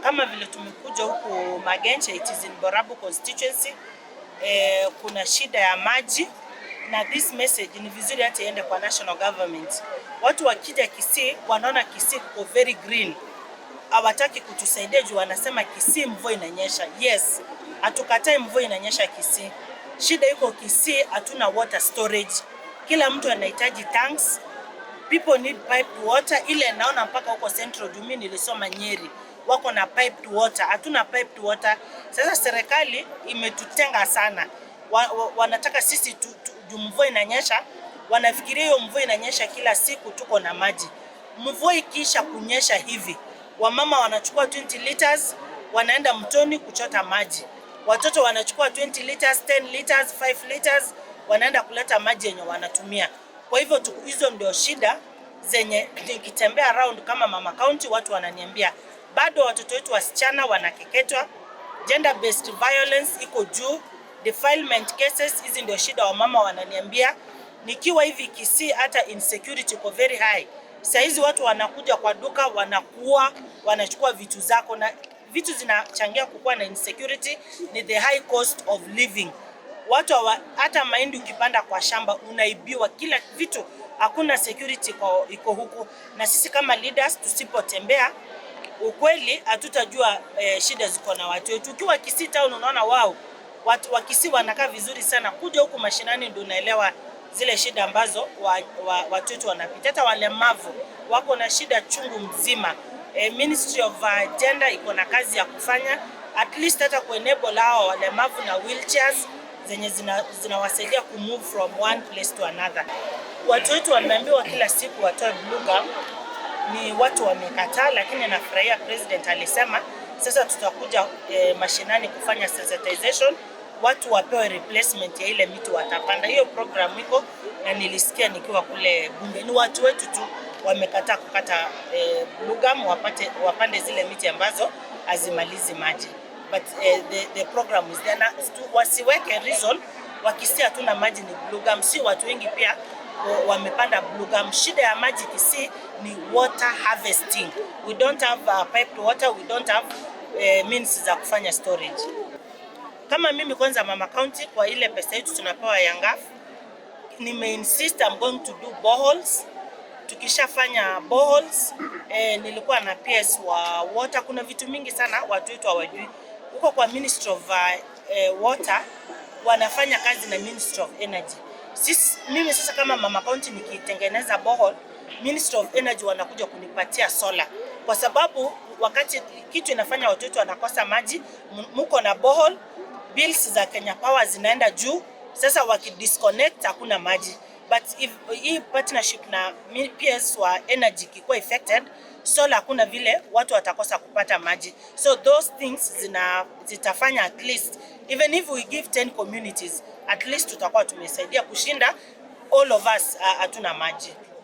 Kama vile tumekuja huku Magenche, it is in Borabu constituency. Kuna shida ya maji na this message ni vizuri hata iende kwa national government. Watu wakija Kisii wanaona Kisii kuko very green, hawataki kutusaidia juu wanasema Kisii mvua inanyesha. Yes, hatukatai mvua inanyesha Kisii. Shida iko Kisii, hatuna water storage. Kila mtu anahitaji tanks, people need piped water. Ile naona mpaka huko Central juu mimi nilisoma Nyeri wako na piped water, hatuna piped water. Sasa serikali imetutenga sana, wanataka sisi juu mvua inanyesha, wanafikiria hiyo mvua inanyesha kila siku tuko na maji. Mvua ikiisha kunyesha hivi, wamama wanachukua 20 liters wanaenda mtoni kuchota maji, watoto wanachukua 20 liters, 10 liters, 5 liters wanaenda kuleta maji yenye wanatumia. Kwa hivyo hizo ndio shida zenye nikitembea around kama mama county, watu wananiambia bado watoto wetu wasichana wanakeketwa, gender based violence iko juu, defilement cases, hizi ndio shida wamama wananiambia. Nikiwa hivi Kisii, hata insecurity iko very high. Saizi watu wanakuja kwa duka wanakuua, wanachukua vitu zako, na vitu zinachangia kukuwa na insecurity ni the high cost of living. Watu hata mahindi ukipanda kwa shamba unaibiwa, kila vitu, hakuna security iko huku, na sisi kama leaders tusipotembea ukweli hatutajua shida ziko na watu wetu. Ukiwa Kisii town unaona wao watu wa Kisii wanakaa vizuri sana, kuja huku mashinani ndio unaelewa zile shida ambazo watu wetu wanapitia. Hata walemavu wako na shida chungu mzima. Ministry of Gender iko na kazi ya kufanya, at least hata kuenable hao walemavu na wheelchairs zenye zinawasaidia kumove from one place to another. Watu wetu wameambiwa kila siku watoe blue gum, ni watu wamekataa, lakini nafurahia president alisema sasa tutakuja mashinani kufanya sensitization, watu wapewe replacement ya ile miti watapanda. Hiyo program iko na nilisikia nikiwa kule bunge, ni watu wetu tu wamekataa kukata blue gum, wapande zile miti ambazo hazimalizi maji, but the program is there. Na wasiweke reason wakisia hatuna maji ni blue gum. Si watu wengi pia wamepanda blue gum. Shida ya maji Kisii ni water harvesting. We don't have piped water, we don't have means za kufanya storage. Kama mimi kwanza mama county, kwa ile pesa yetu tunapewa ya NGAAF, nimeinsist I'm going to do boreholes. Tukishafanya boreholes, nilikuwa na PS wa water. Kuna vitu mingi sana watu wetu hawajui. Huko kwa Ministry of Water wanafanya kazi na Ministry of Energy. Sisi, mimi sasa kama mama county nikitengeneza borehole, Ministry of Energy wanakuja kunipatia solar, kwa sababu wakati kitu inafanya watu wetu wanakosa maji, muko na borehole, bills za Kenya Power zinaenda juu. Sasa wakidisconnect hakuna maji, but if hii partnership na PS wa energy ikikuwa affected, solar hakuna vile watu watakosa kupata maji. So those things zitafanya at least even if we give 10 communities, at least tutakuwa tumesaidia kushinda all of us hatuna maji.